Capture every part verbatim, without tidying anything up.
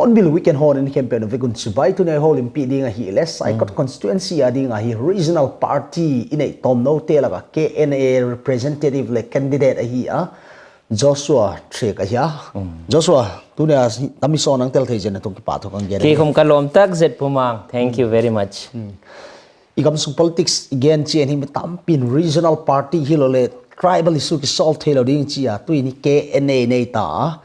Hornbill Weekend hawnin khempeuh a vek un chibai. Tunia hawlin pi ding a hi le Saikot constituency a ding a hi regional party i nei tawm naw te laka K N A representative le candidate a hi a Joshua Thik a hi a. Joshua, tunia tam i sawn ang tel thei zen a tung ki pa thok ang gen. Kei khom ka lawm tak zet Pu Mang. Thank you very much. I gam sung politics i gen chie hi mi tampin regional party hi lo le tribal issue ki solve thei lo ding chi a, tuin hi K N A nei ta.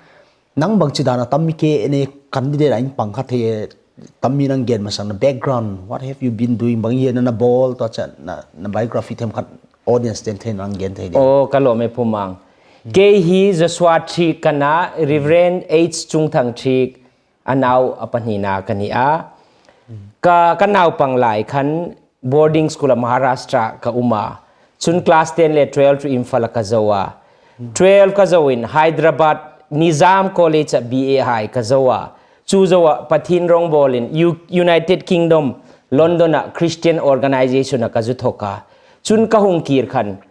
Nang bang chi dana tam mi K N A candidate a in pang kha thei, tam mi nang gen masang na background, what have you been doing, bang hi na na bawl to cha na, na biography them khat audience ten thei nang gen thei ding. Oh, ka lawm e Pu Mang. Kei hi Joshua Thik ka na, Reverend H Chungthang Thik a nau a pahnina ka ni a. Ka, ka naupang lai khan boarding school a Maharashtra ka um a. Chun class ten le twelve chu Imphal a ka zo a. Twelve ka zo in Hyderabad Nizam College a B A hai ka zo a. Chu zo a Pathien rongbawlin U-, United Kingdom, London a Christian organization a ka zu thok a. Chun ka hung kir khan,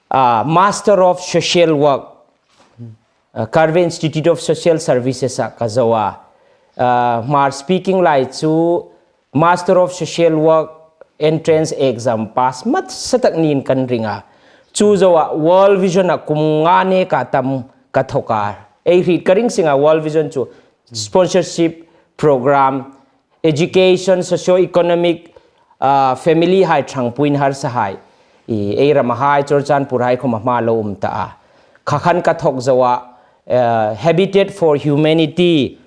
ah, Master of Social Work, ah, Karve Institute of Social Services a ka zo a. Ah, Hmar speaking lai chu Master of Social Work entrance exam pass mat sa tak niin kan ring a. Chu zo a World Vision a kum nga neka tam ka thok a. Ei hriet ka ring seng a World Vision chu sponsorship program, education, socio-economic, ah, family hai ṭhangpuiin harsa hai. I, ei ram a hai, Churachandpur hai khom a hma lo um ta a. Kha khan ka thok zo a, eh, Habitat for Humanity,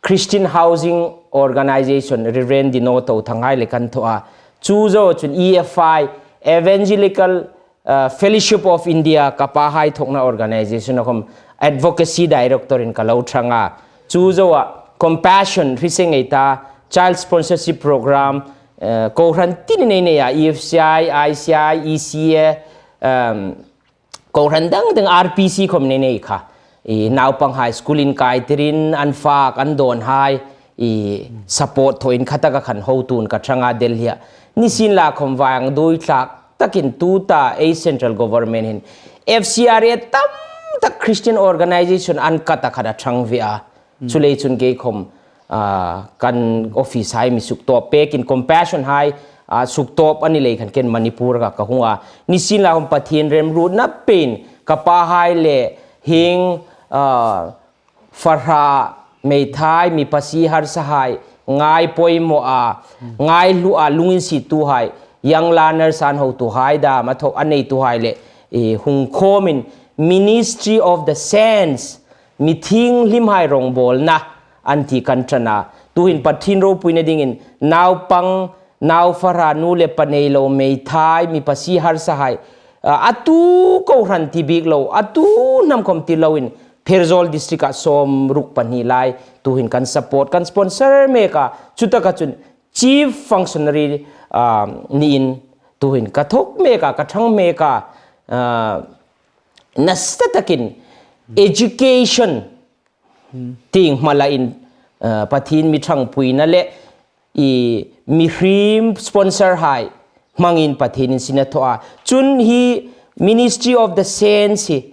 Christian Housing Organization, Reverend Dino Tothang hai le kan thaw a. Chu zo chun E F I, Evangelical, uh, Fellowship of India, ka pa hai thokna organization a khom advocacy director in ka lo ṭhang a. Chu zo a Compassion, hrisel ngei ta, child sponsorship program, uh, kohran tin nei nei a, E F C I, I C I, E C A, um, kohran dang dang R P C khom nei nei kha. I naupang hai school inkaitir in an fak an dawn hai, i support thawin kha taka khan hotuin ka ṭhang a Delhi a. Nisienla khom vangduoi tlak takin tuta ei central government hin F C R A tam tak Christian organization an kat a khat a ṭhang ve a. Chuleiin chun kei khom, ah, kan office hai mi suktawp pekin Compassion hai, ah, suktawp a ni lei khan ken Manipur ka, ka hung a. Nisienla khom Pathien remruotna pein ka pa hai le hieng, ah, fahra, meithai, mi pasie harsa hai, ngai poimaw a, ngai hlu a, lunginsiettu hai, young learners an hotu hai dam a thawk a neitu hai le, i hung khawmin Ministry of the Saints, mi thienghlim hai rongbawlna an ti kan ṭan a. Tuhin Pathien ropuina dingin naupang, nau fahra, nu le pa nei lo, meithai, mi pasie harsa hai, a, a tu kohran ti bik lo, a tu hnam khom ti loin Pherzawl district a sawmruk pahni lai tuhin kan support, kan sponsor mek a, chutaka chun chief functionary, ah, niin tuhin ka thawk mek a, ka ṭhang mek a, ah, nasa takin education tieng hma lain, ah, Pathien mi ṭhangpuina le i mihriem sponsor hai hmangin Pathienin sin a thaw a. Chun hi Ministry of the Saints hi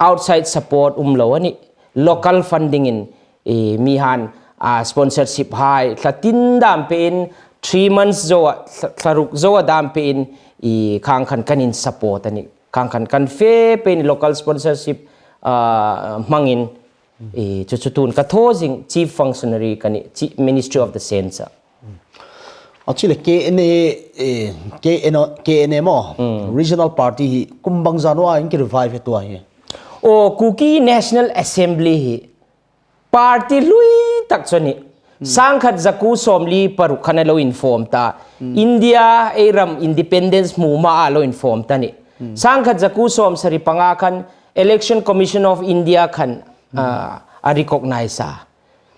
outside support um lo a nih. Local funding in, i, mi han, a, sponsorship hai thla tin dam pein, three months zo a, thla, thla ruk zo a dam pein, i, khang khan kan in support a nih. Khang khan kan fe pein local sponsorship, a, hmangin, i, chu chu tun ka thaw zing chief functionary ka nih, chi-, Ministry of the Saints a. A chile K N A, eh, K N O, K N A maw, regional party hi kum bang zan a in ki revive tu a hi? Aw, Kuki National Assembly hi party hlui tak chu a nih. Sangkhat zakuo sawmli paruk khan a lo inform ta. India ei ram independence hmu hmaa lo inform ta a nih. Sangkhat zakuo sawmsari panga khan Election Commission of India khan, ah, a recognize a.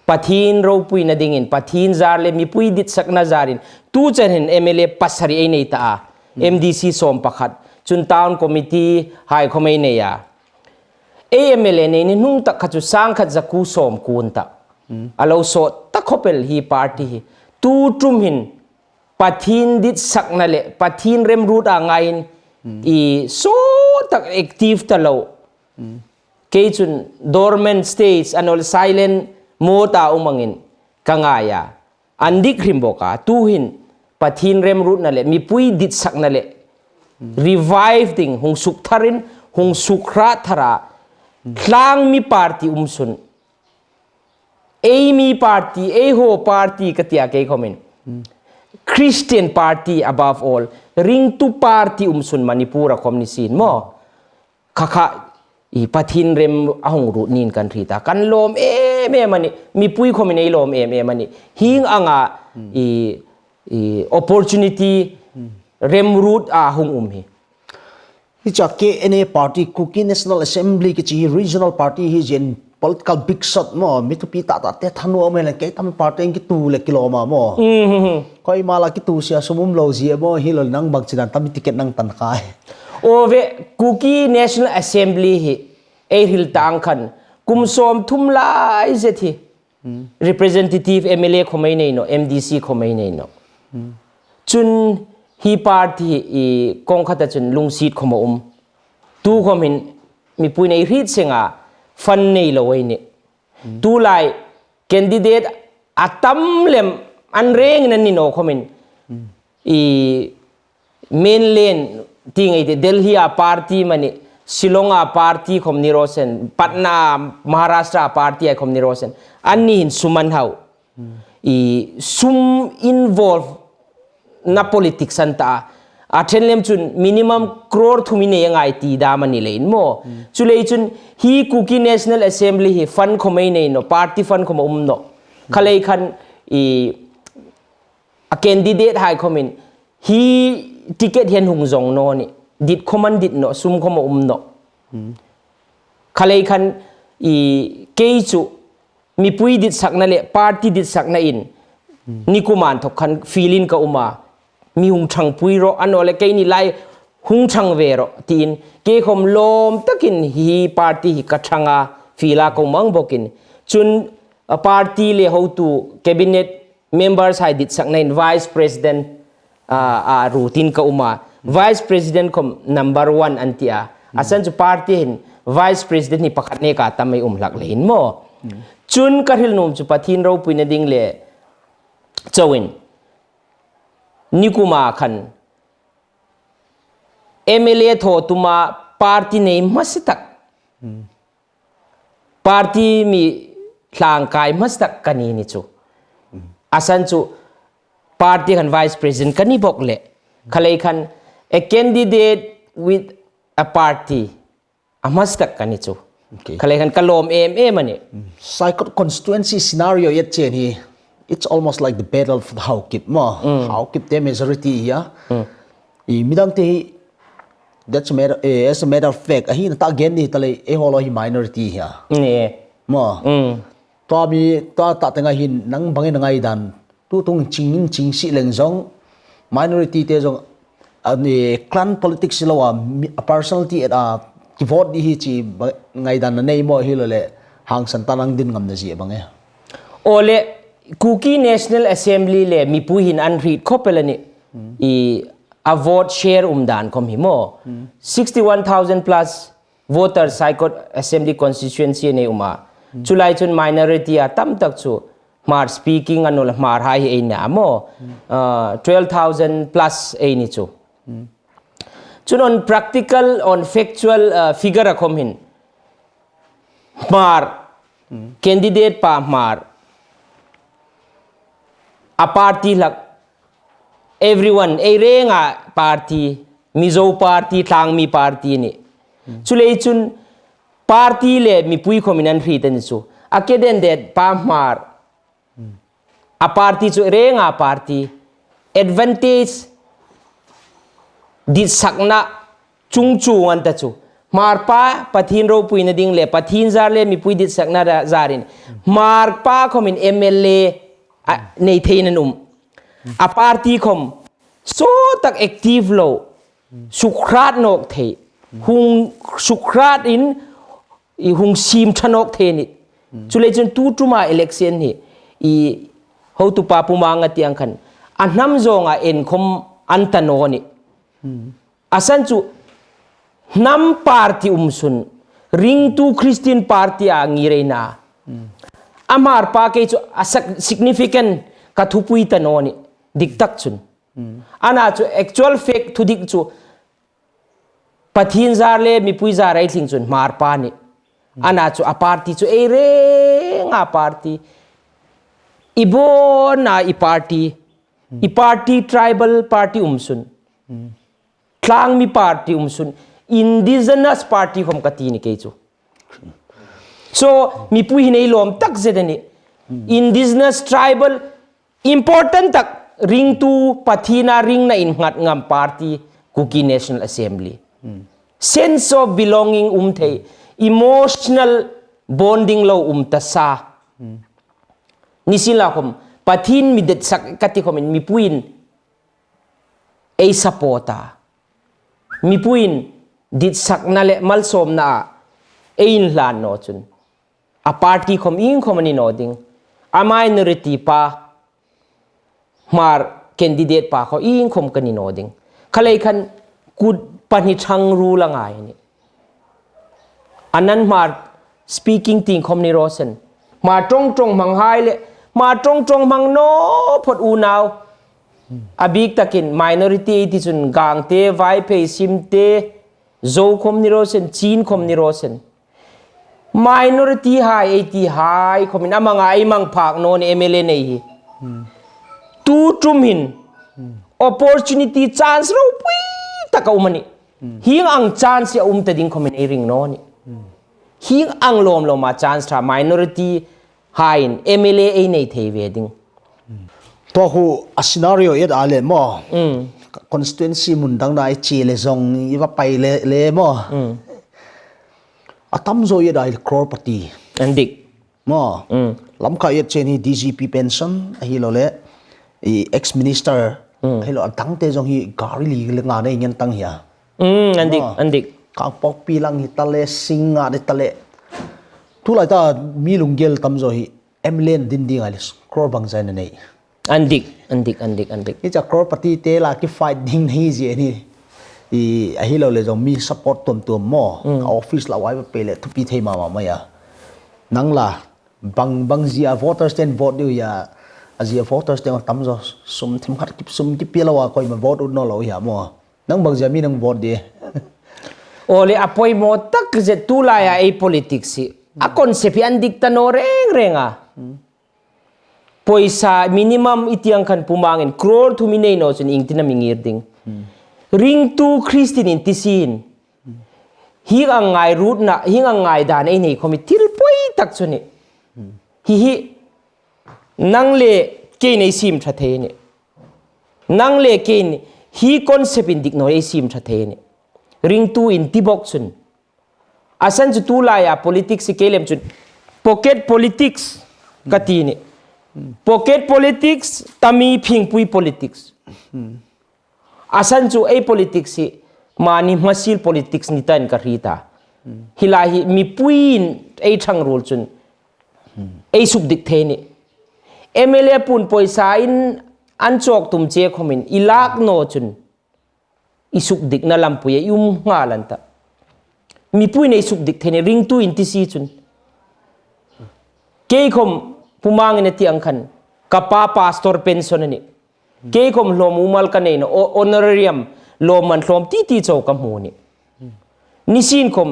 Pathien ropuina dingin, Pathien zar le mipui ditsakna zarin, tu chen hin M L A pasari ei nei ta a, M D C sawm pakhat, chun town committee hai khom ei nei a. Ei M L A nei ni hnung tak kha chu sangkhat zakuo sawmkuo a ni ta. A lo sawt ta khawp el hi party hi. Tu ṭum hin Pathien ditsakna le Pathien remruot a ngaiin i sawt tak active ta lo. Kei chun dormant stage, a naw leh silent mode-a um angin ka ngai a. An dik hrim bawk a, tu hin Pathien remruotna le mipui ditsakna le revive ding, hung suk tharin, hung suk hrat thara, tlangmi party um sun. Ei mi party, ei ho party ka tia kei khomin. Christian party above all, ringtu party um sun Manipur-a khom ni sien maw. Kha kha, i Pathien rem a hung ruot niin kan hriet a. Kan lawm em em a nih, mipui khomin ei lawm em em a nih. Hieng anga, i, i opportunity remruot a hung um hi. Hi chu K N A party, Kuki National Assembly kichi regional party hi zing political big shot maw, mi thupi tah tah te thanu a um a nih, kei tam party-in kitu le kilawm a maw. Koima la kitu sia sum um lo zie maw, hi lo nang bang chidan tam ticket nang tan khai. Aw ve, Kuki National Assembly hi ei hril tang khan kum sawmthum lai zet hi representative M L A khom ei nei nawh, M D C khom ei nei nawh. Chun hi party hi kawng khata chun lungsiet khom a um. Tu khom hin mipuiin ei hriet seng a, fund nei lo ei nih. Tulai candidate a tam lem an rengin an ni naw khomin i mainland ti ngei ti Delhi-a party mani, Shillong-a party khom ni raw seh, Patna, Maharashtra-a party-a khom ni raw seh, anni hin sum an hau. I sum involve na politics a ni ta. A ṭhen lem chun minimum crore thum i nei a ngai ti dam a ni leiin maw. Chuleiin chun hi Kuki National Assembly hi fund khom ei nei nawh, party fund khom a um nawh. Khalei khan i a candidate hai khomin hi ticket hin hung zong naw nih. Dit khom an dit nawh, sum khom a um nawh. Khalei khan i kei chu mipui ditsakna le party ditsaknain, ni kum an thawk khan fielin ka um a, mi hung ṭhangpui rawh, a naw leh keini lai hung ṭhang ve rawh, tiin kei khom lawm takin hi party hi ka ṭhang a, fiela ka um ang bawkin. Chun a party le hotu cabinet members hai ditsaknain vice president a, a ruotin ka um a. Vice president khom number one an ti a. A san chu party hin vice president hi pakhat neka tam ei um hlak leiin maw. Chun ka hril nuom chu Pathien ropuina ding le chauin ni kuma khan M L A thaw tuma party nei hmasa tak. Party mi tlangkai hmasa tak ka ni ni chu. A san chu party khan vice president ka ni bawk le. Khalei khan a candidate with a party a hmasa tak ka ni chu. Okay. Khalei khan ka lawm em em a nih. Saikot constituency scenario yet chen hi. It's almost like the battle for the Haokip maw. Haokip te majority hi a. I midang te hi, that's a matter, eh, as a matter of fact, a hi na ta gen ni ta lei, ei ho lo hi minority hi a. Ni. Maw. Tua mi, tua ta te ngai hin nang bangin ngai dan. Tu tung ching in ching si leng zong, minority te zong, a ni clan politics lo a, mi, a personality et a, ki vote di hi chi ba, ngai dan na nei maw hi lo le, hang san ta nang din ngam na zie bang e. Aw le, Kuki National Assembly le mipui hin an hriet khop el a nih. I a vote share um dan khom hi maw. Sixty-one thousand plus voter Saikot Assembly Constituency nei um a. Chulai chun minority a tam tak chu Hmar speaking a naw leh Hmar hai hi ei ni a maw. Ah, twelve thousand plus ei ni chu. Chun on practical, on factual, ah, figure a khom hin Hmar, candidate pa Hmar, a party hlak, everyone, ei renga party, Mizo party, tlangmi party ni. Chuleiin chun Party le mipui khomin an hriet a ni chu. A candidate pa Hmar. A party chu renga party. Advantage ditsakna chungchuong an ta chu. Hmar pa Pathien ropuina ding le Pathien zar le mipui ditsakna ra zarin. Hmar pa khomin M L A a nei thei an um. A party khom sawt tak active lo. Sukhrat nawk thei. Hung sukhrat in i hung siem ṭha nawk thei a nih. Chuleiin chun tu ṭuma election hi i hotupa Pu Manga tieng khan a hnam zawnga en khom an ta naw a nih. A san chu hnam party um sun, ringtu Christian party a ngir ei na. A Hmar pa kei chu a sak-, significant ka thupui ta naw a nih. Dik tak chun. Ana chu actual fact thudik chu Pathien zar le mipui zar ei tling chun Hmar pa a nih. Ana chu a party chu ei renga party. I bawna i party. I party tribal party um sun. Tlangmi party um sun. Indigenous party khom ka ti a nih kei chu. So, mipui hin ei lawm tak zet a nih. Indigenous tribal important tak ringtu Pathiena ringna innghat ngam party Kuki National Assembly. Sense of belonging um thei, emotional bonding lo um ta sa. Nisienlakhom, Pathien mi ditsak ka ti khomin mipuiin ei support a. Mipuiin ditsakna le malsawmna a ei inhlan naw chun. A party khom iengkhom a ni naw ding. A minority pa Hmar candidate pa khom iengkhom ka ni naw ding. Khalei khan kut pahni ṭhang ruol a ngai a nih. A nan Hmar speaking tieng khom ni raw seh. Hmar ṭawng ṭawng hmanghai le, Hmar ṭawng ṭawng hmang naw phot unau. A bik takin minority ei ti chun Gangte, Vaiphei, Simte, Zo khom ni raw seh, Chin khom ni raw seh. Minority hai, ei ti hai, khomin a manga ei mang phak naw a nih M L A nei hi. Tu ṭum hin, opportunity chance ropui taka um a nih. Hieng ang chance a um ta ding khomin ei ring naw a nih. Hieng ang lawm lawma chance ṭha minority haiin M L A ei nei thei ve ding. Tua khu a scenario et a le maw. Constituency mun dangna i chi le zong i va pai le, le maw. A tam zaw et a le crorepati. An dik. Maw. Lamka et chen hi D G P pension a hi lo le. I ex minister a hi lo a dangte zong hi gari li le nga nei ngen tang hi a. An dik, an dik. Kangpokpi lang hi ta le, Singngat hi ta le. Tulai ta mi lunggel tam zaw hi M L A din ding a le crore bang zai na nei. An dik, an dik, an dik, an dik. Hi cha crorepati te la ki fight ding nei zie ni. I a hi lo le zong mi support tuom tuom maw. Ka office la wai ba pe le thupi thei mama mai a. Nang la bang bang zia voters ten vote diu ya. A zia voters ten tam zaw sum thim khat kip sum kip pia lo a koima vote ut naw lo ya maw. Nang bang zia mi nang vote di. Aw le a poimaw tak zet tulai a ei politics hi. A concept hi an dik ta naw reng reng a. Poisa minimum i tieng khan Pu Mangin crore thum i nei naw chun iengtin am i ngir ding. Ringtu Christian in ti sin. Hieng ang ngairutna, hieng ang ngaidan ei nei khomi thil poi tak chu a nih. Hi hi nang le keiin ei siem ṭha thei a nih. Nang le keiin hi concept indik naw ei siem ṭha thei a nih. Ringtu in ti bok chun. A san chu tulai a politics hi kei lem chun pocket politics ka ti a nih. Pocket politics, tami phingpui politics. A san chu ei politics hi mani hmasil politics ni tain ka hriet a. Hi lai hi mipuiin ei ṭhang ruol chun ei sukdik thei a nih. M L A puon poisa in an chawk tum che khomin i lak naw chun i sukdikna lampuia i um nghal an ta. Mipuiin ei sukdik thei a nih, ringtu in ti si chun. Kei khom Pu Mangin a ti ang khan ka pa pastor pension a nih. Kei khom hlawmumal ka nei naw, o-, honorarium lawmman hlawm ti ti chau ka hmu a nih. Nisin khom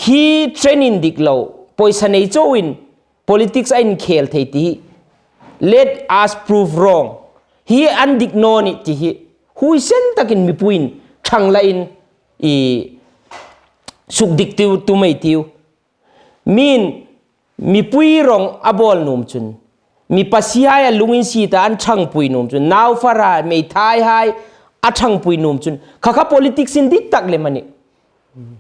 hi training dik lo, poisa nei chauin politics a inkhel thei ti hi. Let us prove wrong. Hi an dik naw a nih ti hi. Huoisen takin mipuiin ṭhang la in i sukdik tiu, tum ei tiu. Min mipui rawng a bawl nuom chun, mi pasiehai a lunginsiet a an ṭhangpui nuom chun, naufarhai, meithaihai a ṭhangpui nuom chun, kha kha politics indiktak lem a nih.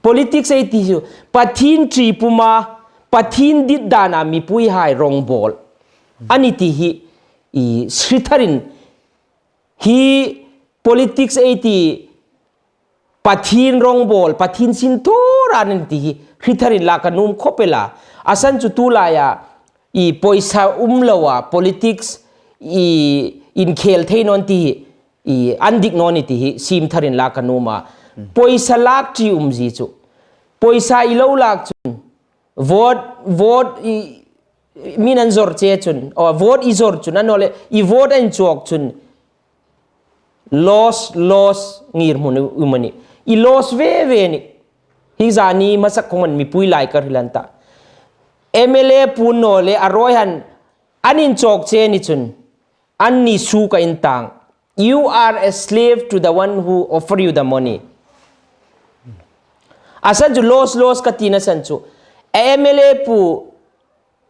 Politics ei ti hi Pathien ṭi puma, Pathien dit dana mipuihai rawng bawl a ni ti hi i hre tharin, hi politics ei ti Pathien rawng bawl, Pathien sin thura a ni ti hi hre tharin la ka nuom khawp el a. A san chu tu laia i pawisa um loa politics i inkhel thei naw ni ti hi, i an dik naw ni ti hi siem tharin la ka nuom a. Pawisa lak ṭi umzie chu. Pawisa i lo lak chun, vote, vote i, min an zawr che chun, aw, vote i zawr chun, a naw leh i vote a inchawk chun, loss, loss ngirhmun um a nih. I loss ve ve a nih. Hi zani hmasa khawm an mipui lai ka hril a ta. M L A pu naw leh a rawi han an inchawk che ni chun, anni suok a intang. You are a slave to the one who offer you the money. A san chu loss, loss ka tina san chu, a M L A pu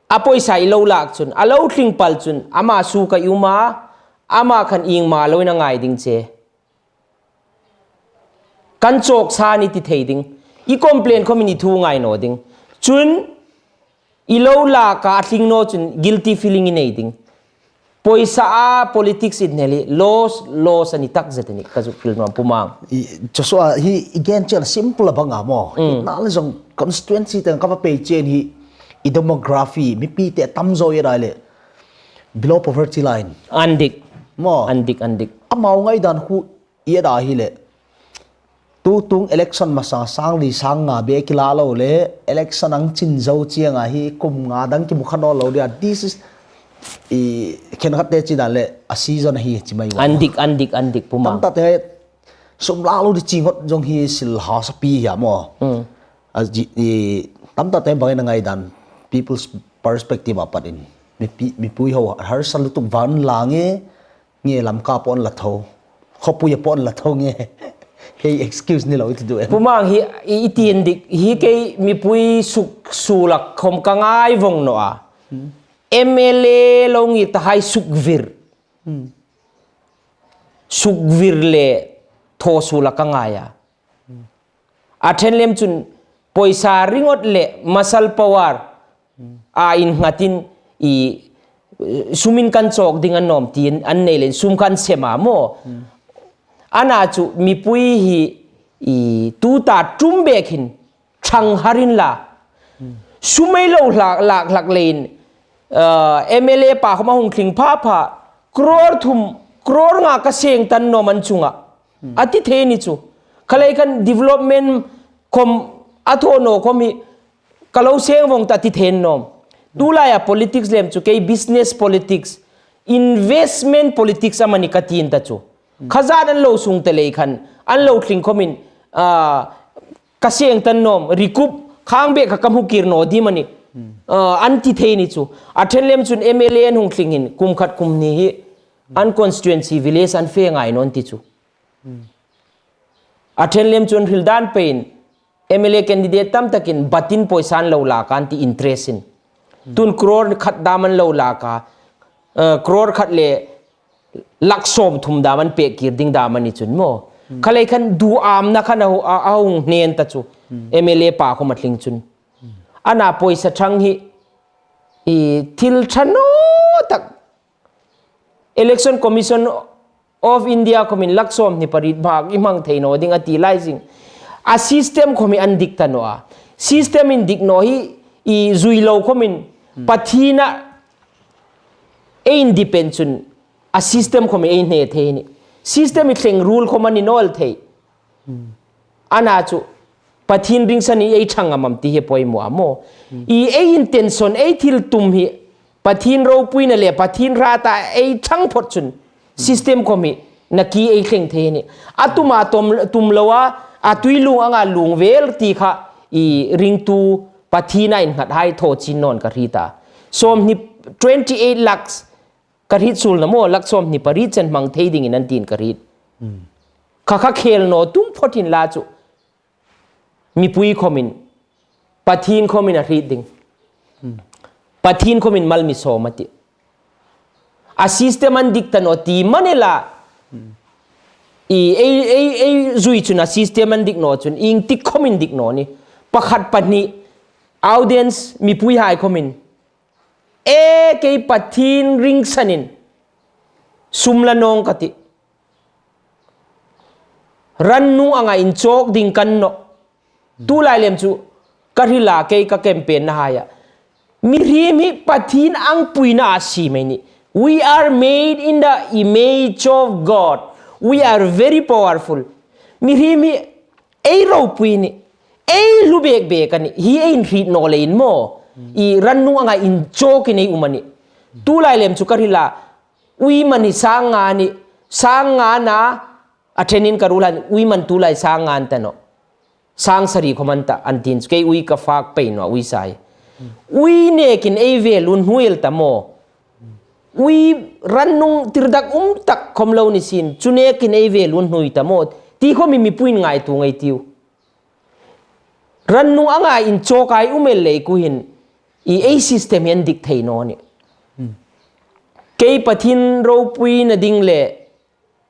a pawisa i lo lak chun, a lo tling pal chun, ama suok a i um a, ama khan iengma loin a ngai ding che. Kan chawk sa ni ti thei ding. I complain khawmin i thu ngai naw ding. Chun i lo lak a tling naw chun guilty feeling i nei ding. Pawisa a politics inhnel hi loss, loss a ni takzet a nih ka zuk hril nuom Pu Mang. I, Joshua, hi i gen chen simple a bang a maw. Mm. Nang le zong constituency teng ka va pei chen hi i demography, mipi te tam zo i rai le below poverty line. An dik. Maw. An dik, an dik. Amau ngaidan khu i da hi le. Tu tung election masang sang li sang nga be kila lo le, election ang chin zo chiang a hi kum nga dang ki mu kha naw lo dia. This is i khen khat te chi dan le a season hi chi mai wa. An dik, an dik, an dik Pu Mang. Tam ta te sum la lo di chi ngot zong hi sil ha sa pi hi a maw. Mm. A ji, i, tam ta te bang na ngaidan people's perspective a pat in. Mipi, mipui ho harsa lutuk van la nge, nge Lamka pawh an la tho. Khawpui a pawh an la tho nge. Hei excuse ni lo i ti duh em. Pu Mang hi, i, i ti indik, hi kei mipui suk suolak khawm ka ngai vong naw a. Hmm. M L A lo ngir tahai sukvir. Hmm. Sukvir le thaw suolak ka ngai a. A ṭhen lem chun pawisa ringot le muscle power a innghatin i, eh, sumin kan chawk ding an nawm ti an nei le sum kan sem a maw. Ana chu mipui hi i tuta tum bek hin ṭhang har inla. Sum ei lo lak, lak, lak leiin, eh, M L A pa khawm a hung tling pha pha, crore thum, crore nga ka seng ta nawm an chunga. A ti thei ni chu. Khalei khan development khawm a thaw naw khawm hi ka lo seng vong ta ti thei nawm. Tu laia politics lem chu kei business politics, investment politics amani ka ti in ta chu. Khazat an lo sung ta lei khan, an lo tling khawmin, ah, ka seng ta nawm, recoup khang bek kha ka hmu kir naw di mani. Ah, an ti thei ni chu. A ṭhen lem chun M L A an hung tling hin, kum khat kum hni hi, an constituency village an fe ngai naw an ti chu. A ṭhen lem chun hril dan peiin M L A candidate tam takin batin pawisa an lo lak a an ti interest in. Tun crore khat dam an lo lak a, eh, crore khat le lak sawm thum dam an pek kir ding dam a ni chun maw. Khalei khan duamna khan a, a, a hung hnen ta chu. M L A pa khawm a tling chun. Ana pawisa ṭhang hi i thil ṭha naw tak Election Commission of India khawmin lak sawm hni pariet bak i hmang thei naw ding a ti lai zing. A system khawm hi an dik ta naw a. System indik naw hi i zui lo khawmin Pathien a ei independent chun a system khawm hi ei hne thei ni. System i thleng rule khawm a ni naw el thei. Ana chu Pathien ringsan hi ei ṭhang am am ti hi poimaw a maw. I ei intention, ei thil tum hi Pathien ropuina le Pathien hrata ei ṭhang phot chun system khawm hi nakie ei thleng thei ni. A tuma tum, tum lo a, a tui lung anga lung vel ti kha i ringtu Pathien a innghat hai thaw chin naw ni ka hriet a. Sawm hni twenty eight lakhs ka hriet suol naw maw, lak sawm hni pariet chen hmang thei dingin an tiin ka hriet. Kha kha khel naw tum phot inla chu. Mipui khawmin, Pathien khawmin a hriet ding. Pathien khomin mal mi sawm a tih. A system an dik ta naw ti mani la. I, ei, ei, ei zui chun a system an dik naw chun, ieng tik khomin dik naw ni. Pakhat pahni, audience, mipuihai khomin. E kei Pathien ring sanin. Sum la nawng ka tih. Rannung anga inchawk ding ka ni nawh. Tulai lem chu ka hril a, kei ka campaign-na haia. Mihriem hi Pathien angpuina a siem ei nih. We are made in the image of God. We are very powerful. Mihriem hi ei ropui a nih. Ei hlu bek bek a nih. Hi ei inhriet naw leiin maw. I rannung anga inchawkin ei um a nih. Tulai lem chu ka hril a. Uiman hi sang nga a nih, sang nga-na, a ṭhenin ka ruolhai, uiman tulai sang nga an ta nawh. Sang sari khom an ta, an tin chu kei ui ka fak pei naw, ui sa hi. Ui nekin ei vel un hnuoi el ta maw. Ui rannung tirdakum tak khom lo ni sien, chu nekin ei vel un hnuoi ta maw. Ti khomin mipuiin ngaituo ngei ei tiu. Rannung anga inchawk ei um el lei khu hin, i ei system hi an dik thei naw nih. Kei Pathien ropuina ding le,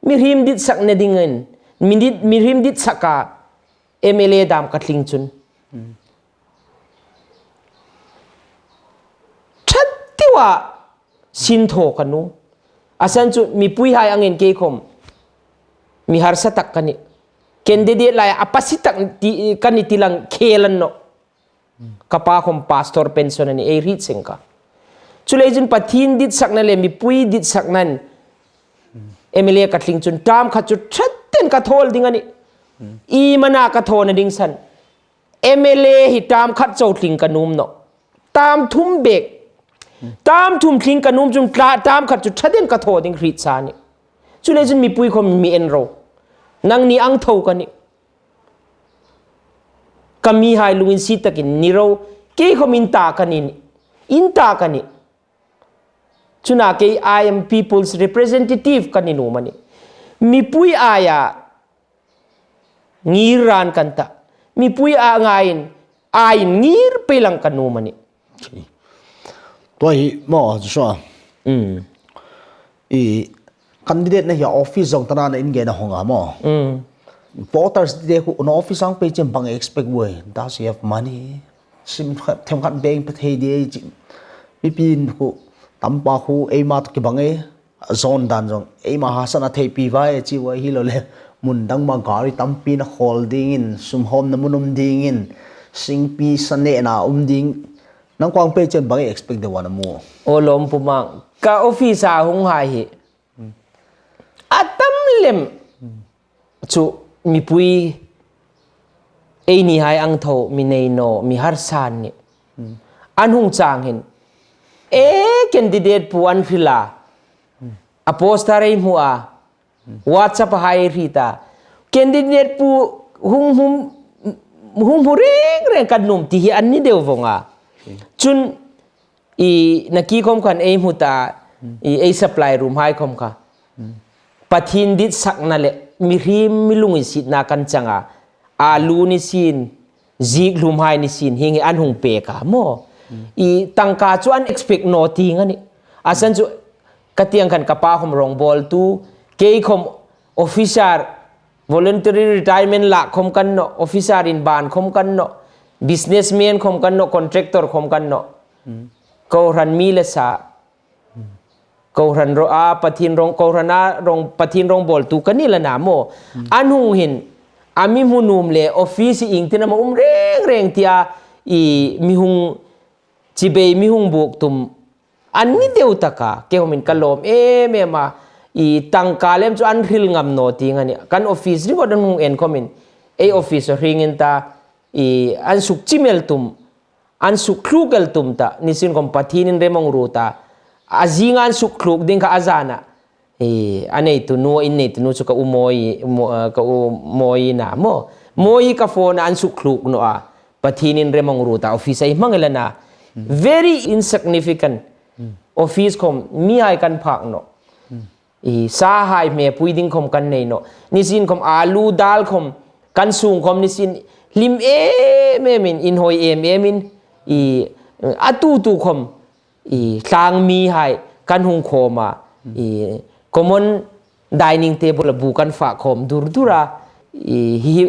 mihriem ditsakna dingin, mi dit, mihriem ditsaka M L A dam ka tling chun. Ṭha tiuva sin thaw ka nuom. A san chu mipuihai angin kei khom. Mi harsa tak ka nih. Candidate laia a pasi tak ti, ka ni ti lang khel a ni nawh. Ka pa khom pastor pension a nih, ei hriet seng kha. Chuleiin chun Pathien ditsakna le mipui ditsaknain M L A ka tling chun term khat chu ṭha takin ka thaw ding a nih. Iem a na ka thawna ding san. M L A hi term khat chau tling ka nuom nawh. Term thum bek. Term thum tling ka nuom chun tla, term khat chu ṭha takin ka thaw ding hriet sa a nih. Chuleiin chun mipui khom mi en ro. Nangni ang tho ka nih. Ka mihai lunginsiet takin ni ro. Kei khom in ta ka nih. In ta ka nih. Chun a kei I am people's representative ka ni nuom a nih. Mipui aia ngir ran kan ta. Mipui a ngaiin, a ingir pei lang ka nuom a nih. Tua hi maw, Joshua. Mm. I candidate-na hi office zong tana na inge na hong a maw. Mm. Voters te khu, na office ang pei chem bang expect wei. Does he have money? Sim khat, them khat beng pe thei di ei chi. Mipuiin khu, tampa khu, eima to ki bang ei. Zon dan zong, eima hasan a thei pi vai, chi vai hi lo le, mun dang ma gari tampi na khol dingin, sum hom na mun um dingin, singpi sa ne na um ding, nang kuang pei chem bang expect de wana mu. O lawm pu mang, ka office a hung hai hi. A tam lem chu mipui ei ni hai ang tho mi nei naw, mi harsa an nih. An hung chang hin. E candidate pu an hril a. A poster ei hmu a. WhatsApp a hai ei hriet a. Candidate pu hung hmu, hung hmu reng reng kan nuom ti hi an ni deu vong a. Chun I, na ki khom khan ei hmu ta, i, ei supply room hai khom kha. Pathien ditsakna le, mihriem mi lunginsietna kan chang a. Alu ni sien, ziek hlum hai ni sien, hieng hi an hung pek a maw. I, tangka chu an expect naw ti ngan a nih. A san chu, ka tieng khan ka pa khom rongbawltu, kei khom officer, voluntary retirement lak khom kan nawh, officer inban khom kan nawh, businessman khom kan nawh, contractor khom kan nawh. Kohran mi le sa. Kohran ro-, a, Pathien rong, kohran a rong, Pathien rongbawltu ka ni la na maw. An hung hin, a mi hmu nuom le office ieng tin am a um reng reng tia, i mi hung chibai mi hung buk tum. An ni deu taka, kei khomin ka lawm em em a, i tangka lem chu an hril ngam naw ti ngan a nih. Kan office ringawt an hung en khomin, ei office a hringin ta, i an suk chim el tum. An suk thluk el tum ta, ni sien khom Pathienin rem a hung ruot a. A zinga an suk thluk ding kha a zana. E, a neitu nu, in neitu nu chu ka u Mawi, mo-, eh, ka u Mawi na maw. Mawi ka phone an suk thluk naw a. Pathienin rem a hung ruot a, office ei hmang el a na. Very insignificant. Office khom, mihai kan phak nawh. I, sa hai hmepui ding khom kan nei nawh. Ni sien khom alu dal khom, kan sung khom ni sien hlim em em in, inhawi em em in, i, A tu tu khawm, i tlangmi hai kan hung khawm a, i common dining table-a bu kan fak khawm dur dur a, i hi hi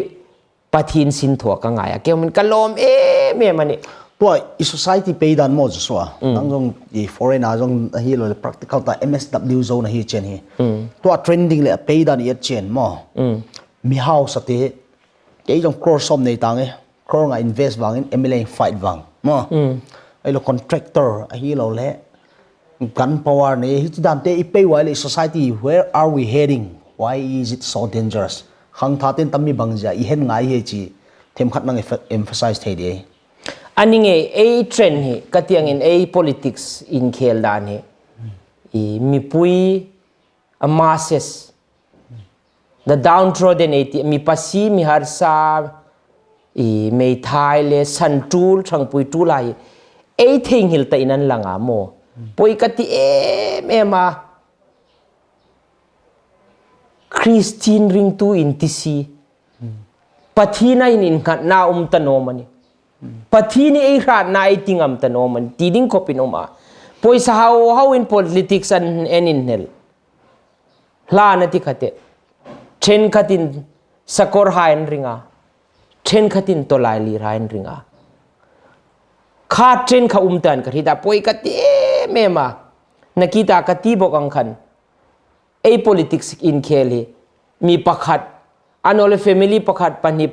Pathien sin thaw ka ngai a, kei min ka lawm em em a nih. Tua i society pei dan maw Joshua. Nang zong i foreign-a zong a hi lo le practical ta M S W zone a hi chen hi. Tua trending le a pei dan i et chen maw. Mi hausa te, kei zong crore sawm nei ta nge, crore nga invest vangin M L A fight vang maw. Ei lo contractor a hi lo le gun power nei, hi chi dan te i pei uai le society, where are we heading? Why is it so dangerous? Khang tha ten tam mi bang zia i hen ngai hi chi themkhat nang emph-, emphasize thei di. A ni ngei, ei trend hi, ka ti angin ei politics inkhel dan hi, i mipui, a masses, the downtrodden ei ti, mi pasi, mi harsa, i meithai le san tul, thangpui tul a hi ei theinghil ta in an lang a maw. Poi ka ti em em a. Christian ringtu in ti si. Pathien a hin innghatna um ta naw am a nih. Pathien hi ei hratna ei ti ngam ta naw am a nih. Ti ding khawpin um a. Poisa hau hauin politics an en inhnel. Hla na ti khate. Ṭhenkhatin sakawr hai an ring a. Ṭhenkhatin tawlailir hai an ring a. Kha ṭhen kha um tan ka hriet a, poi ka ti em em a. Nakie ta ka ti bok ang khan. Ei politics inkhel hi. Mi pakhat, a naw le family pakhat, pahni,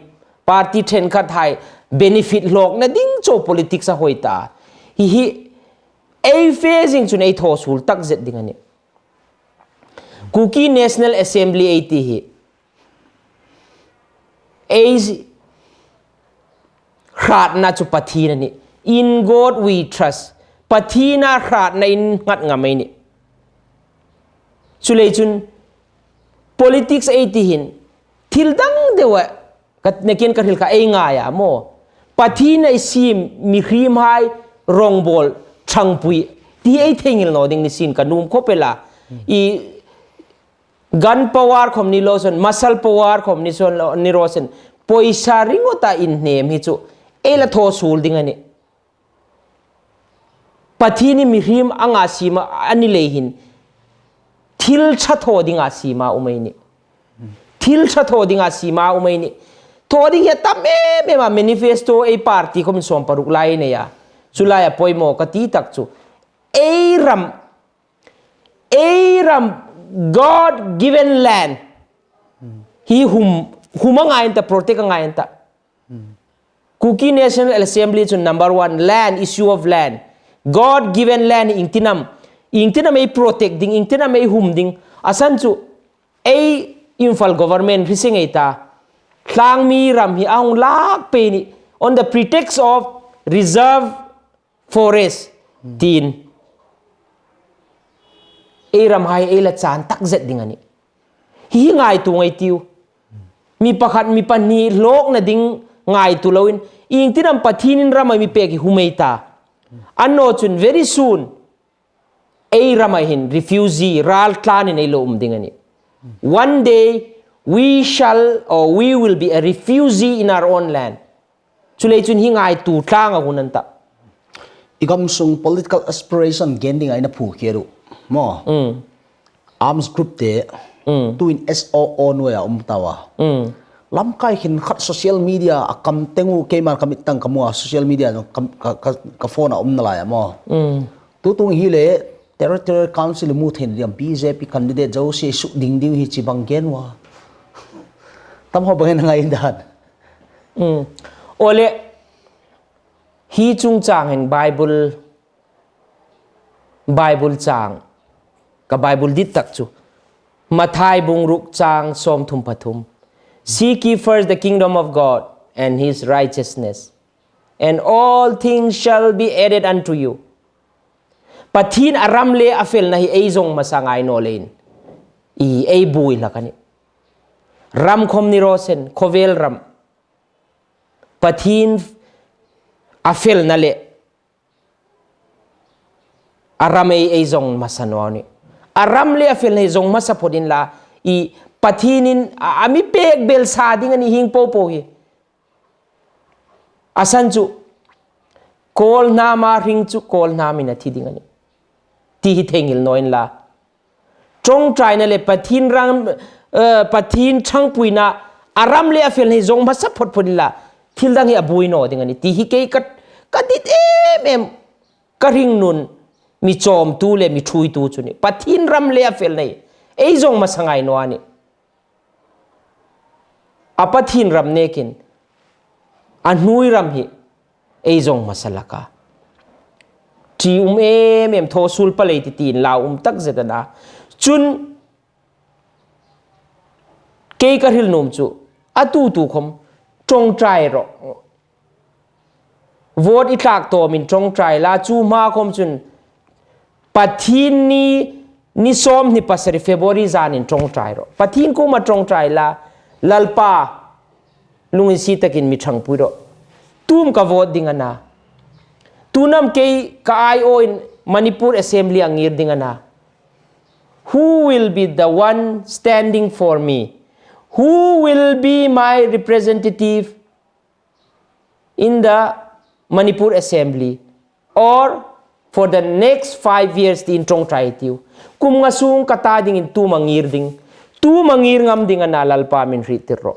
party ṭhenkhat hai benefit hlawkna ding chu politics a hoi ta. Hi hi ei fe zing chun ei thaw suol tak zet ding a nih. Kuki National Assembly ei ti hi ei hratna chu Pathien a nih. In God we trust. Pathien a hratna innghat ngam ei nih. Chuleiin chun politics ei ti hin thil dang deu a ka, nakie ka hril kha ei ngai a maw. Pathien a siem mihriem hai rawngbawl thangpui ti ei theinghil naw ding ni sien ka nuom khawp el a. I gun power khawm ni lo sien, muscle power khawm ni sien lo, ni ro sien. Poisa ringawta inhnem hi chu ei la thaw suol ding a nih. Pathien hi mihriem anga siem a ni lei hin thil ṭha thaw dinga siem a um ei nih. Thil ṭha thaw dinga siem a um ei nih. Thaw ding hi a tam em em a, manifesto ei party khawm sawm paruk lai nei a. Chu laia poimaw ka ti tak chu. Ei ram, ei ram God given land hi hum, hum a ngai an ta, protect a ngai an ta. Kuki National Assembly chun number one, land, issue of land. God given land iengtin am, iengtin am ei protect ding, iengtin am ei hum ding. A san chu ei Imphal government hre seng ei ta. Tlangmi ram hi a hung lak pei nih. On the pretext of reserve forest tiin. Ei ram hai ei la chan tak zet ding a nih. Hi hi ngaituo ngei ei tiu. Mi pakhat, mi pahni hlawkna ding ngaituo loin, iengtin am Pathienin ram a mi pek hi hum ei ta. An naw chun very soon, ei ram a hin refugee, ral tlanin ei lo um ding a nih. One day, we shall or we will be a refugee in our own land. Chuleiin chun hi ngaituo tlanga hun an ta. I gam sung political aspiration gen dinga i na phuok hi a ru. Maw. Arms group te, tuin S O O nuoia um ta a. Lamkai hin khat social media a kam teng u, keiman ka mit tang ka hmu a, social media ka, ka, ka, ka phone a um nalai a maw. Tutung hi le Territorial Council mu thei ding B J P candidate zo si su ding ding hi chi bang gen wa. Tam ho bang ngai dan. Ole, hi chungchang hin Bible, Bible chang, ka Bible dit tak chu. Mathai bung ruk chang sawmthum pathum. Seek ye first the kingdom of God and his righteousness, and all things shall be added unto you. Pathien a ram le a felna hi ei zong hmasa ngai naw leiin. I ei buoi hlak a nih. Ram khawm ni raw sien, khawvel ram. Pathien a felna le a ram ei, ei zong hmasa naw a nih. A ram le a felna hi zong hmasa phot inla, i Pathienin a, a mi pek belsa ding a nih hieng po po hi. A san chu, Kawlhnama hring chu Kawlhnam hin a thi ding a nih. Ti hi theinghil naw inla. Ṭawngṭaina le Pathien ram, eh, Pathien ṭhangpuina a ram le a felna hi zawng hmasa phawt phawt inla. Thil dang hi a buoi naw ding a nih. Ti hi kei ka, ka dit em em. Ka hringnun mi chawmtu le mi ṭhuoitu chu a nih. Pathien ram le a felna hi ei zawng hmasa ngai naw a nih. A Pathien ram nekin a hnuoi ram hi ei zawng hmasa hlak a. Ṭi um em em, thaw suol palei ti tiin lau um tak zet a na. Chun kei ka hril nuom chu a tu tu khom ṭawngṭai rawh. Vote i tlak tawmin ṭawngṭai la, chu hma khom chun Pathien ni, ni sawmhni pasari February zanin ṭawngṭai rawh. Pathien kuoma ṭawngṭai la, Lalpa, lunginsiet takin mi ṭhangpui rawh. Tu am ka vote ding a na. Tu am kei ka aiawin Manipur Assembly a ngir ding a na. Who will be the one standing for me? Who will be my representative in the Manipur Assembly or for the next five years, tiin ṭawngṭai tiu. Kum nga sung ka ta dingin tu am a ngir ding. Tu am a ngir ngam ding a na, Lalpa, min hriettir rawh.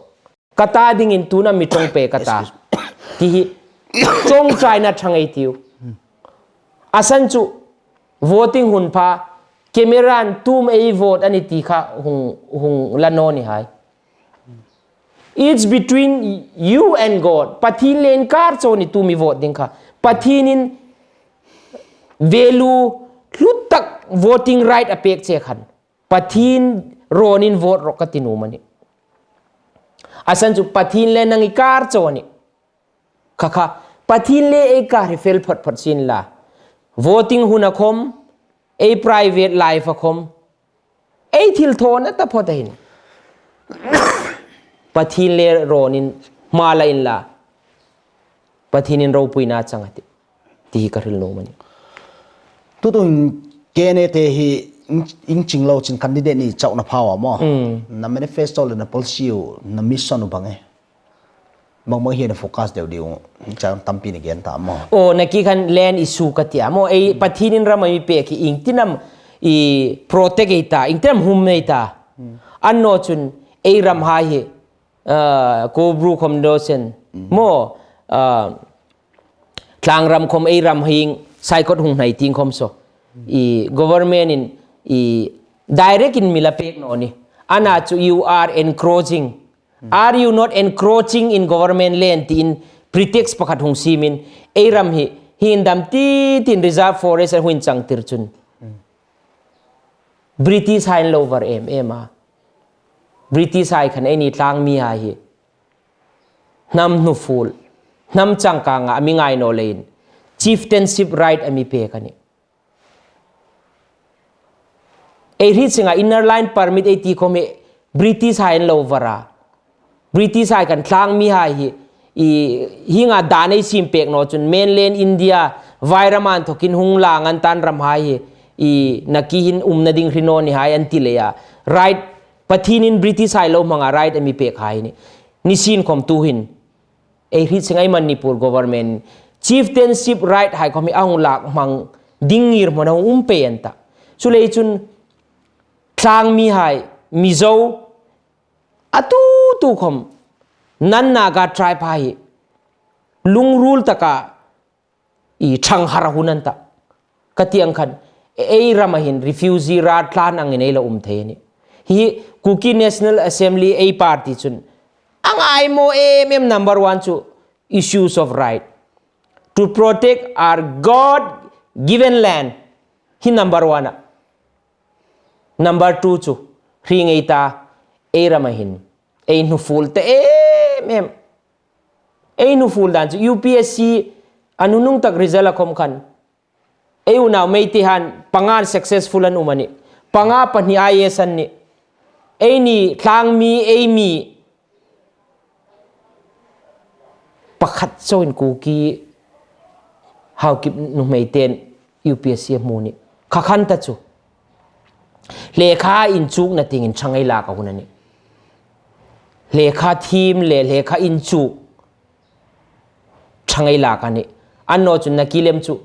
Ka ta dingin tu am mi ṭawng pek ka ta. Ti hi ṭawngṭaina ṭhang ei tiu. A san chu voting hun pha camera-in tu am ei vote a nih ti kha hung, hung la naw ni hai. It's between you and God. Pathien le inkar chau a nih tu am i vote ding kha. Pathienin value hlut tak voting right a pek che khan, Pathien rawnin vote rawh ka ti nuom a nih. A san chu Pathien le nang i kar chau a nih. Kha kha, Pathien le ei kar hi fel phawt phawt sien la. Voting huna khom, ei private life-a khom, ei thilthawna taphawt a hin Pathien le rawnin hma la inla, Pathienin ropuina chang a tih. Ti hi ka hril nuom a nih. Tutu hin K N A te hi in, in ching lo chin candidate ni chauhna pha a maw. Mm. Na manifesto le na policy u, na mission u bang e. Bang bang hi na focus deu deu, chang tampi ni gen ta maw. O, na ki khan land issue ka ti a maw. Ei, Pathienin ram a mi pek hi iengtin am i protect ei ta, iengtin am hum ei ta. Mm. An naw chun ei ram hai hi, ah, Kobru khom do sen. Mm. Maw, ah, Tlangram khom ei ram hieng saikawt hung hnai ting khom saw. I government-in i direct-in mi la pek naw ni. A na chu you are encroaching. Are you not encroaching in government land tiin pretext pakhat hung siemin ei ram hi, hi indam ti tin reserve forest-a hung inchangtir chun. British-hai an lo var em em a. British-hai khan eini tlangmi hai hi hnam hnufuol, hnam changkanga a mi ngai naw leiin chieftainship right a mi pek a nih. Ei hriet singa Inner Line Permit ei ti khom hi British-hai an lo var a. British-hai khan tlangmi hai hi, i, hienga dan ei siem pek naw chun mainland India, vairam a inthokin hung lang an tan ram hai hi, i, na ki hin umna ding hre naw ni hai an ti leia. Right, Pathienin British-hai lo hmanga right a mi pek hai ni. Nisien khom tu hin ei hriet singa ei Manipur government chieftainship right hai khom hi a hung lak hmang ding ngirhmun a hung um pei an ta. Chuleiin chun tlangmi hai, Mizo, a tu tu khom, non Naga tribe hai hi lungril taka i ṭhang har a hun an ta. Ka ti ang khan, ei rama hin refugee rat tlan angin ei la um thei a nih. Hi Kuki National Assembly ei party chun a ngai maw em em number one chu issues of right. To protect our God given land. Hi number one a. Number two chu, hre ngei ta, ei rama hin ei hnufuol ta em em. Ei hnufuol dan chu U P S C a nunung tak result a khom khan ei unau Meitei han panga successful an um a nih. Panga pahni I A S an nih. Eini tlangmi, ei mi pakhat chauhin Kuki Haokip nuhmei ten U P S C a hmu a nih. Kha khan ta chu. Lekha inchukna tieng ṭhang ei lak a hun a nih. Lekha thiem le lekha inchuk ṭhang ei lak a nih. Annaw chun nakie lem chu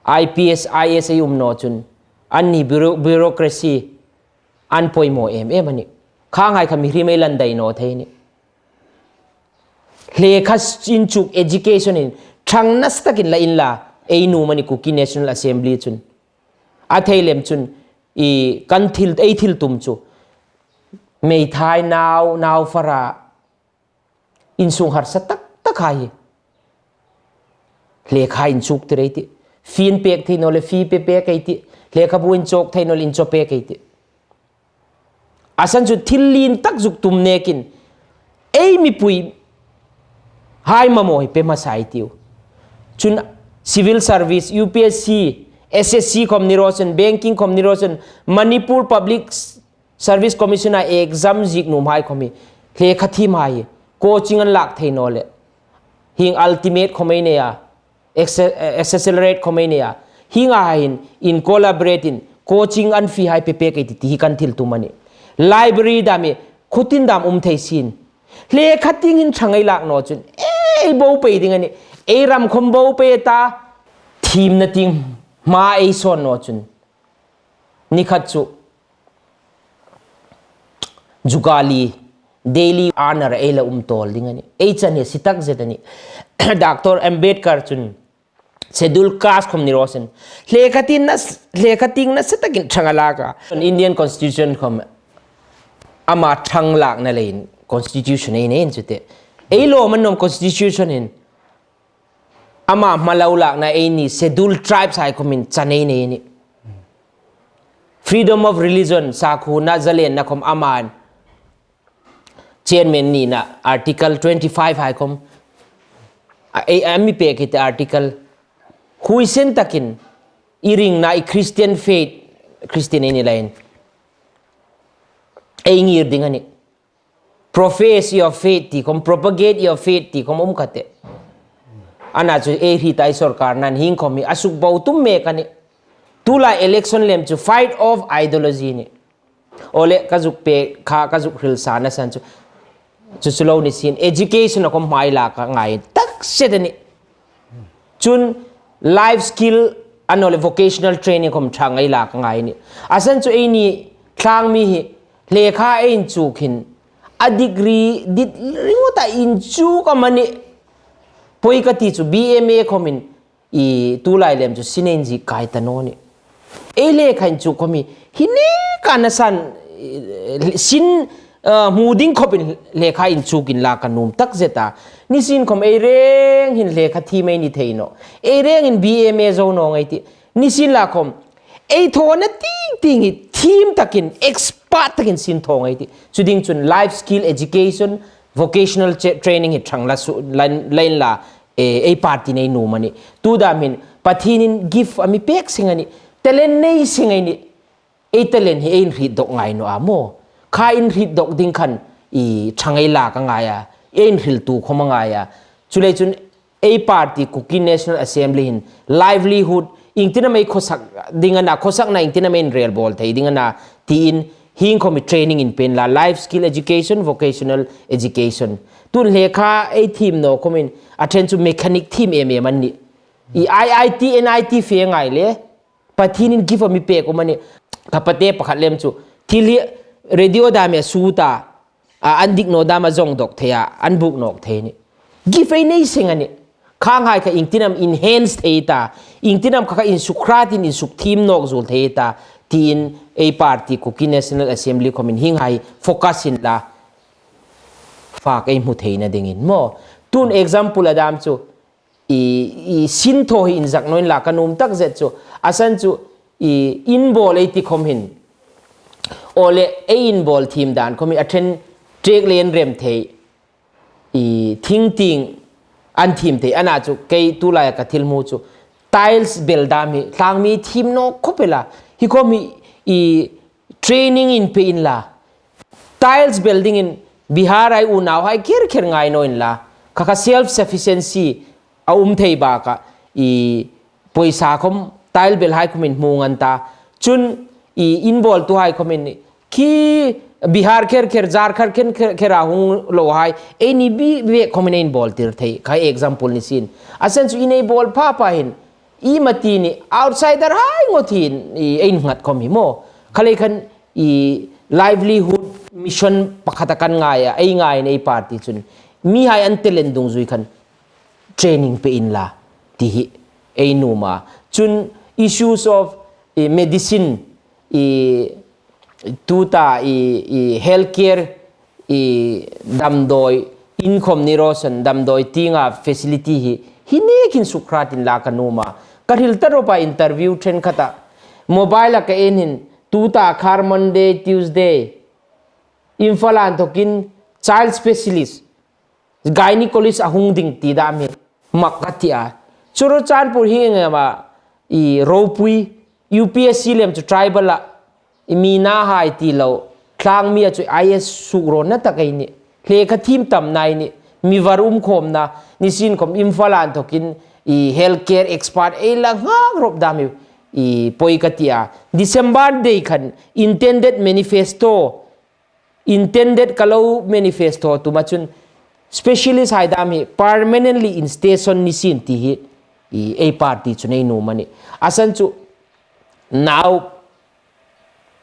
I P S, I A S ei um naw chun anni bureau-, bureaucracy an poimaw em em a nih. Kha ngai kha mihriem ei lan dai naw thei a nih. Lekha inchuk education-in ṭhang nasa takin la inla, ei nuom a nih Kuki National Assembly chun. A thei lem chun i kan thil, ei thil tum chu meithai nau, nau fara insung harsa tak tak hai hi lekha inchuk tir ei tih. Fee an pek thei naw le fee pe pek ei tih. Lekhabu inchawk thei naw le inchawk pek ei tih. A san chu thil lien tak zuk tum nekin ei mipui hai mamaw hi pe hmasa ei tiu. Chun civil service, U P S C, S S C khom ni raw chun, banking khom ni raw chun, Manipur Public Service Commission-a exam ziek nuom hai khom hi lekha thiem hai hi coaching an lak thei naw le, hieng ultimate khom ei nei a, acce-, eh, accelerate khom ei nei a, hieng a hin in collaborate-in coaching an fee hai pe pek ei tih ti hi kan thil tum a nih. Library dam hi khutin dam um thei sien. Lekha tieng hin ṭhang ei lak naw chun ei bo pei ding a nih. Ei ram khom bo pei ta, thiemna tieng hma ei sawn naw chun. Ni khat chu jugaad, daily earner ei la um tawl ding a nih. Ei chan hi si tak zet a nih. Doctor Ambedkar chun schedule caste khom ni raw chun lekha tieng nas-, lekha tieng nasa takin ṭhang a lak a. Indian Constitution khom ama ṭhang lakna leiin Constitution ei nei chu te. Ei lawm an nuom Constitution hin ama hma lo lakna ei ni schedule tribes hai khomin chan ei nei a nih. Freedom of religion, sakhuona zalenna khom aman chairman nina article twenty-five hai khom a, ei, a mi pek hi te article huisen takin i ringna i Christian faith, Christian ei ni leiin ei ngir ding a nih. Profess your faith ti khom, propagate your faith ti khom um ka te. Ana chu ei hriet ei sawrkar nan hieng khom hi a suk bo tum mek a nih. Tulai election lem chu fight of ideology a nih. Aw le, ka zuk pek kha, ka zuk hril sa na san chu, chu chu lo ni sien, education-a khom hma ei lak a ngai tak zet a nih. Chun life skill annaw le vocational training khom ṭhang ei lak a ngai a nih. A san chu ei ni tlangmi hi lekha ei inchuk hin a degree dit ringawta inchuk amanih, poi ka ti chu B M A khomin i tulai lem chu sin ei inziek kai ta naw nih. Ei lekha inchuk khom hi hi neka na san, eh, sin, eh, hmu ding khopin lekha inchuk inla ka nuom tak zet a. Ni sien khom ei reng hin lekha thiem ei ni thei nawh. Ei reng hin B M A zo naw ngei tih. Ni sien la khom ei thawna tieng tieng hi thiem takin, expert takin sin thaw ngei tih. Chu ding chun life skill education, vocational che-, training hi ṭhang la su-, la, la inla, eh, ei party-in ei nuom a nih. Tu dam hin Pathienin gift a mi pek seng a nih. Talent nei seng ei nih. Ei talent hi ei inhriet dawk ngai naw a maw. Kha inhriet dawk ding khan i ṭhang ei lak a ngai a, ei inhriltu khom a ngai a. Chuleiin chun ei party Kuki National Assembly hin livelihood iengtin am ei khawsak ding a na, khawsakna iengtin am ei inrel bawl thei ding a na, tiin hieng khom hi training inpe inla, life skill education, vocational education. Tun lekha ei thiem naw khomin a ṭhen chu mechanic thiem em em an nih. I I I T, N I T fe ngai le, Pathienin gift a mi pek um a nih. Ka pate pakhat lem chu thil hi radio dam a sut a, a, an dik naw dam a zong dawk thei a, an buk nawk thei a nih. Gift ei nei seng a nih. Kha ngai kha iengtin am enhance thei ta, iengtin am kha kha insuk hratin insuk thiem nawk zuol thei ta, tiin ei party Kuki National Assembly khomin hieng hai focus inla fak ei hmu theina dingin maw. Tun example a dam chu i, i sin thaw hi inzak naw inla ka nuom tak zet chu. A san chu i in bawl ei ti khom hin, aw le, ei in bawl thiem dan khom hi a ṭhen ṭek le an rem thei, i thing tieng an thiem thei. Ana chu kei tulai ka thil hmu chu tiles bel dam hi tlangmi thiem naw khop el a. Hi khom hi i training inpe inla. Tiles bel dingin Bihar-a ei unauhai kher kher ngai naw inla. Kha kha self sufficiency a um thei bakah i poisa khom tile bel hai khomin hmu ngan ta. Chun i in bawltuhai khomin khi Bihar kher kher, Jharkhand kher kher, kher a hung lo hai, eini bi, bi khom in ei inbawl tir thei, kha example ni sin. A san chu ei inbawl pha pha hin, ei ma ti ni, outsider hai ngot hin, ei, ei ngat khom hi maw. Kha lei khan, ei livelihood mission pakhat a kan ngai a, ei ngai nei party chun. Mihai an talent dungzui khan training pe inla, ti hi ei nuom a. Chun issues of, ei medicine, ei tuta, ei, ei healthcare, ei damdawi, inkhom ni ro san damdawi tienga facility hi, hi nekin sukhrât inla ka nuom a. Ka hril ta rawp a interview ṭhenkhat a. Mobile a ka en hin, tuta khar Monday, Tuesday, Imphal a inthokin child specialist, gynecologist a hung ding ti dam hi mak ka ti a. Churachandpur hi nge ma, ei ropui, U P S C lem chu tribal a, ei mi na hai ti lo, tlangmi a chu I A S suk ro na tak ei ni. Hle ka thim tam nai ni, mi var um khom na, ni sin khom Imphal a inthokin, ei healthcare expert ei la ngak rawp dam hi, ei poi ka ti a. December day khan intended manifesto, intended ka lo manifesto tum a chun specialist hai dam hi permanently in station ni sin ti hi, ei, ei party chun ei nuom a ni. A san chu nau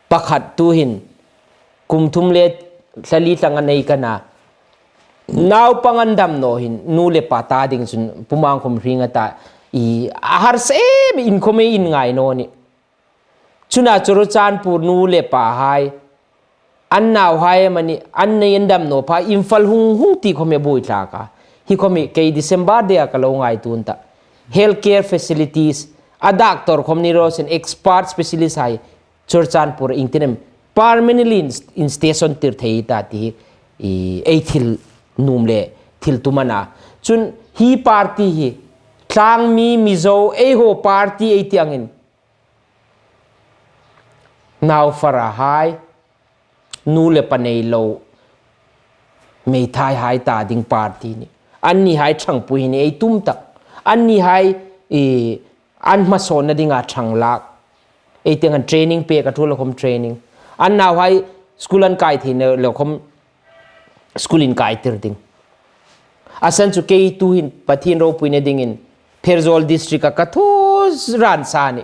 pakhat tu hin kum thum le thla li tlang a nei ka na. Naupang an dam naw hin nu le pa ta ding chun pumang khom hring a ta ei a harsa em inkhom ei inngai naw ni. Chuna Churachandpur nu le pa hai, an nauhai amani, an nei an dam naw pha, Imphal hung hung ti khom ei buoi tlak a. Hi khom hi kei December day a ka lo ngaituo ta. Healthcare facilities, a doctor khom ni ro sin expert specialist hai, Churachandpur iengtin am, permanently in, in station tir thei ta ti hi, ei, ei thil nuom le, thil tum a na. Chun hi party hi, tlangmi Mizo, ei ho party ei ti angin, nau fara hai, nu le pa nei lo, meithai hai ta ding party ni. Anni hai ṭhangpui hi ni ei tum tak. Anni hai, ei, an hmasawnna dinga ṭhang lak. Ei tieng an training pek a thu lo khom training. An nauhai school an kai thei naw lo khom school inkai tir ding. A san chu kei tu hin Pathien ropuina dingin Pherzawl district a ka thaw ran sa ni.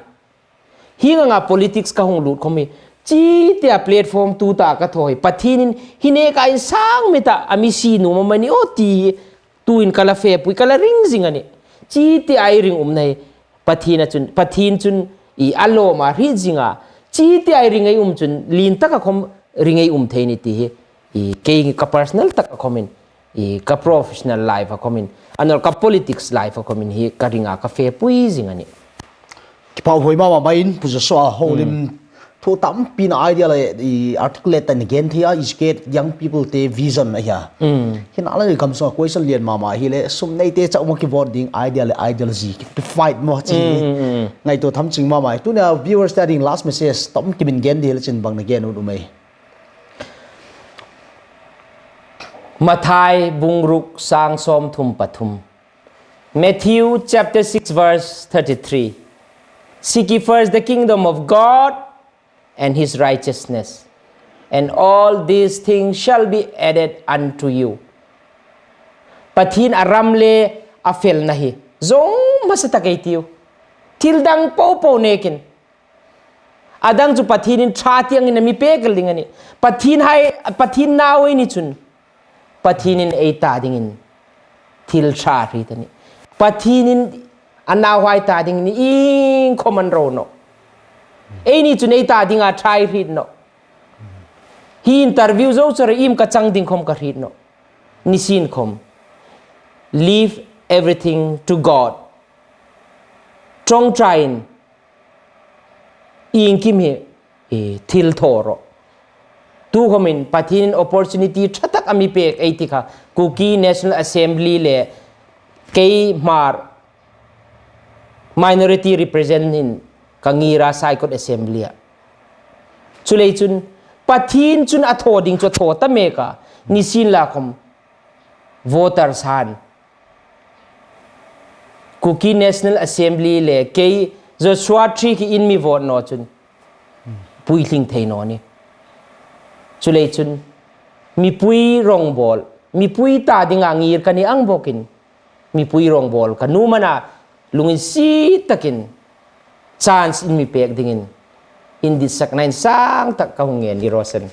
Hieng anga politics ka hung lut khom hi, chi tia platform tuta ka thaw hi, Pathienin hi neka insang mita a mi sie nuom amani aw ti hi, tuin ka la fepui, ka la ring zing a ni. Chi tia ei ring umna hi, Pathien a chun, Pathien chun ei a lawm a hriet zing a. Chi tia ei ring ei um chun, lien taka khom ring ei um thei ni ti hi, ei kei ka personal taka khomin, ei ka professional life a khomin, a nawleh ka politics life a khomin hi ka ring a ka fepui zing a ni. Kipak huoi mama mai in, Pu Joshua, ho lim thu tampi na idea le, ei article le tan gen thei a, educate young people te vision a hia. Hi na le kam so question lian mama hi le, sum nei te chau ma ki vote ding idea le ideology, ki fight mo chi. Ngaituo tham ching mama. Tunia viewers ta ding last message tam ki min gen di le chin bang na gen ut um ei. Mathai bung ruk sang sawmthum pathum. Matthew chapter six verse thirty-three. Seek ye first the kingdom of God and his righteousness, and all these things shall be added unto you. Pathien a ram le a felna hi zawng hmasa tak ei tiu. Thil dang popo nekin. A dang chu Pathienin ṭha tieng in a mi pek el ding a ni. Pathien hai, Pathien nau ei ni chun, Pathienin ei ta dingin thil ṭha hriet a ni. Pathienin a nauhai ta dingin iengkhom an ro nawh. Eini chun ei ta dinga ṭha ei hriet nawh. Hi interview zo chara iem ka chang ding khom ka hriet nawh. Ni sin khom. Leave everything to God. Ṭawngṭaiin iengkim hi, ei, thil thaw rawh. Tukhomin Pathienin opportunity ṭha tak a mi pek ei ti kha, Kuki National Assembly le kei Hmar minority represent in ka ngir a Saikot Assembly a. Chuleiin chun Pathien chun a thaw ding chu a thaw ta mek a, ni sin la khom voters han Kuki National Assembly le kei Joshua Tree khi in mi vote naw chun puitling thei naw ni. Chuleiin chun mipui rawngbawl, mipui ta dinga ngir ka ni ang bawkin, mipui rawngbawl ka nuom a na, lunginsiet takin chance in mi pek dingin, in ditsakna insang tak ka hung ngen ni raw se.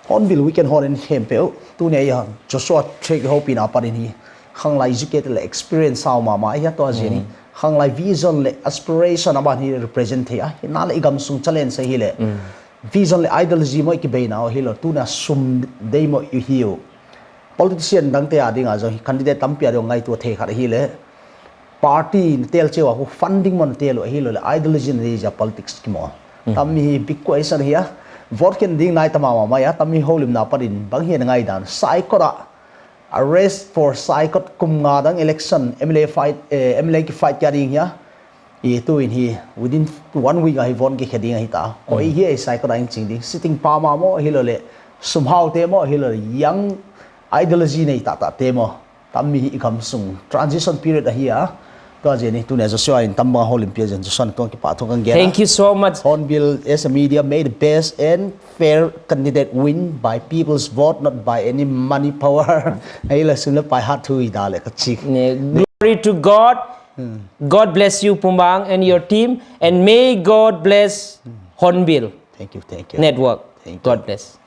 Hornbill Weekend hawnin khempeuh, tunia Joshua Trek hopina parin hi, khanglai educate le experience a um mama hi a, tua zia ni. Khanglai vision le aspiration a ban hi represent thei a, hi na le i gam sung challenge hi le. Vision le ideology maw i kibeina hi lo, tunia sum dei maw i hiu. Politician dangte a dinga zong hi candidate tampi a dong ngaituo thei khat hi le. Party na tel cheu a khu funding maw na tel u hi lo le, ideology na dei zia politics ki maw. Tam mi hi big question hi a. Vote khen ding nai ta mama mai a, tam mi holimna parin bang hi na ngai dan. Saikot a, arrest for Saikot kum nga dang election, M L A fight, eh, M L A ki fight kia ding hi a. I tuin hi, within one week a hi vote ki khe ding hi ta. Ko i hi ei Saikot a in ching ding. Sitting pa ma maw hi lo le, sum hau te maw hi lo le, young ideology nei ta ta te maw. Tam mi hi i gam sung transition period a hi a. Tua zia ni, tunia Joshua in tam bang holim pia zia, Joshua in tuang kipathok kan gen a. Thank you so much. Hornbill as a media, may the best and fair candidate win by people's vote, not by any money power. Ei la sum le pai hat thu i da le ka chik. Ne, glory to God. God bless you, Pu Mang, and your team, and may God bless Hornbill Network. Thank you, thank you. God bless.